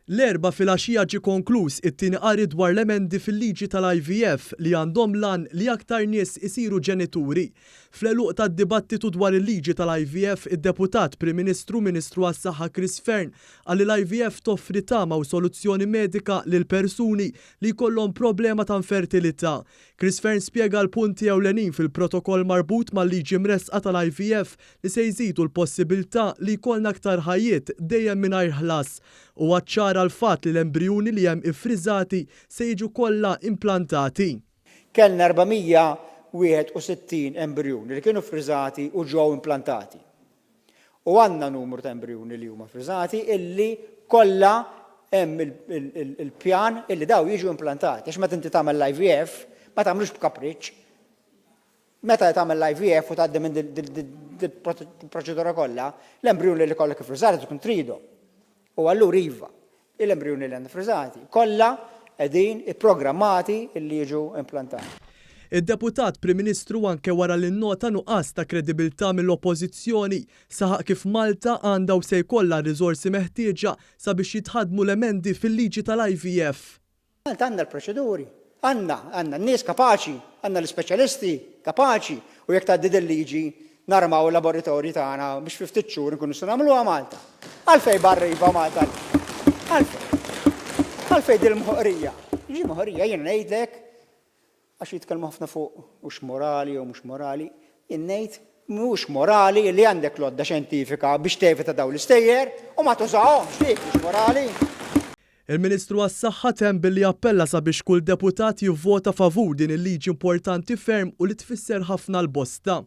L-Erbgħa filgħaxija ġie konkluż it-tieni qari dwar l-emendi fil-liġi tal-IVF li għandhom l-għan li aktar nies isiru ġenituri. Fl-għeluq tad-dibattitu dwar il-liġi tal-IVF, id-Deputat Prim Ministru u Ministru għas-Saħħa Chris Fearne qal li l-IVF toffri tama u soluzzjoni medika lil persuni li jkollhom problema ta' infertilità. Chris Fearne spjega l-punti ewlenin fil-protokoll marbut mal-liġi mressqa tal-IVF li se jżidu l-possibilità li jkollna aktar ħajjiet dejjem mingħajr ħlas. Huwa ċċara l-fatt li l-embrijuni li hemm iffriżati se jiġu kollha implantati. Kellna 461 embrijun li kienu ffriżati u ġew implantati. U għandna numru ta' embrijuni li huma ffriżati illi kollha hemm il-pjan illi dawn jiġu implantati. Għax meta inti tagħmel l-IVF ma tagħmlux b'kapriċċ. Meta tagħmel l-IVF u tgħaddi minn dil-proċedura kollha, l-embrijuni li jkollok iffriżati tkun tridhom. U allura iva, l-embrijuni li għandna ffriżati kollha qegħdin ipprogrammati li jiġu implantati. Id-Deputat Prim Ministru anke wara li nnota nuqqas ta' kredibilità mill-Oppożizzjoni, saħaq kif Malta għandha u se jkollha r-riżorsi meħtieġa sabiex jitħaddmu l-emendi fil-liġi tal-IVF. Malta għandna l-proċeduri, għandna, għandna n-nies kapaċi, għandna l-ispeċjalisti kapaċi u jekk tgħaddi dil-liġi narmaw il-laboratorji tagħna biex fi ftit xhur inkunu nistgħu nagħmluha Malta. Għalfejn barra iva Malta le? Għalfejn? Għalfejn dil-moħqrija? Ġi moħqrija jiena ngħidlek Għax jitkellmu ħafna fuq hux morali jew mhux morali, jien ngħid mhux morali li għandek l-għodda xjentifika biex tevita dawn l-istejjer u ma tużahomx, dik mhux morali. Il-Ministru għas-Saħħa temm billi appella sabiex kull deputat jivvota favur din il-liġi importanti ferm u li tfisser ħafna 'l bosta.